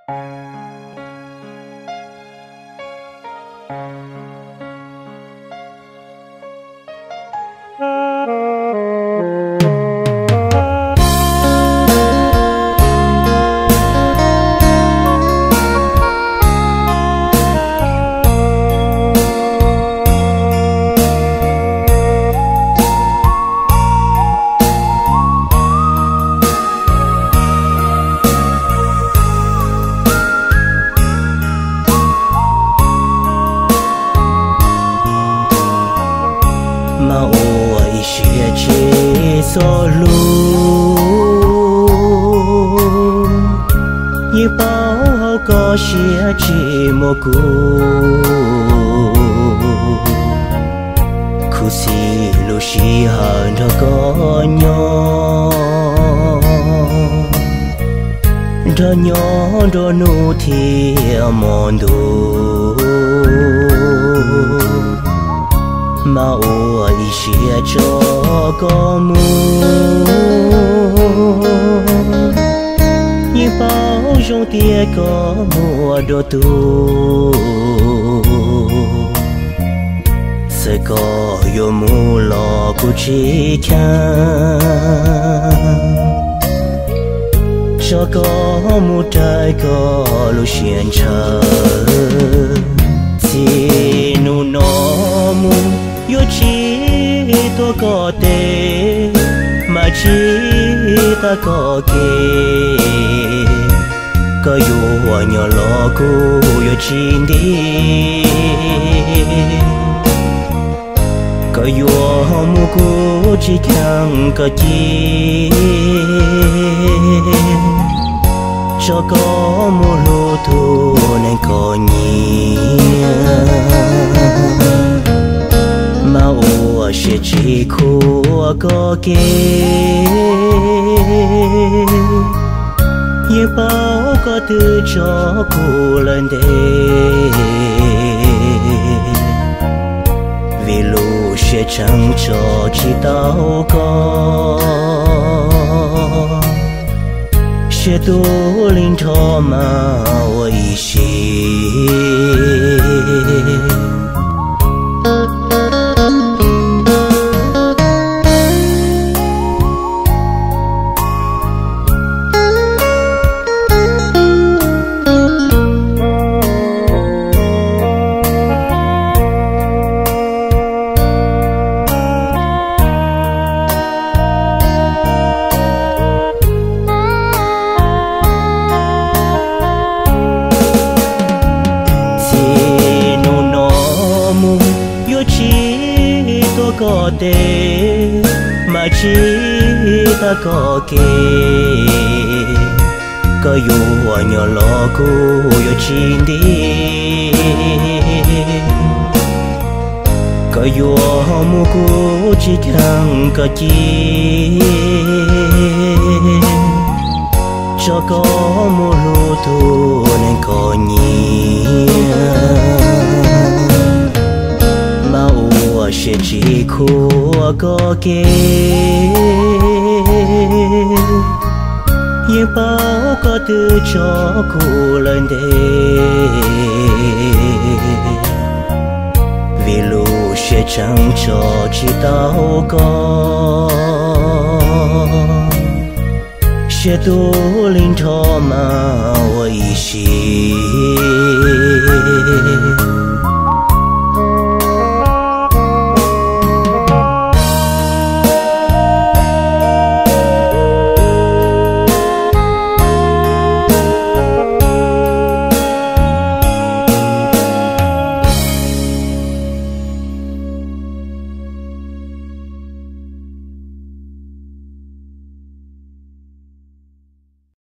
Mas ua ib siab tsis txog lus, yeej paub hauv koj siab tsis muaj kuv. Khuv xim lub sij hawm nrog koj nyob, nrog nyob nruab hnub thiab hmo ntuj. Mas ua ib siab tso koj mus, yeej paub zoo tias koj muaj dua tuag. Txawm koj yuav mus los kuv tsis kheev, tso koj mus raws koj lub siab ntshaw. Txij hnub no mus yuav tsis tuav koj tes, mas tsis tav koj kev. Koj yuav nyob los kuv yuav tsis nti, koj yuav mus kuv tsis kheev koj ci. Tso koj mus hlub tus neeg koj nyiam, mas ua siab tsis khuv koj kev. Yeej paub koj twb tso kuv lawm ntev, vim lub siab tseeb tso tsis tau koj. Siab tus li nrho mas ua ib siab. Txij hnub no mus yuav tsis tuav koj tes, mas tsis tav koj kev. Koj yuav nyob los kuv yuav tsis nti, koj yuav mus kuv tsis kheev koj ci. Tso koj mus hlub tus neeg koj nyiam, mas ua siab tsis khuv koj kev. Yeej paub koj twb tso kuv lawm ntev, vim lub siab tseeb tso tsis tau koj. Siab tus li nrho mas ua ib siab.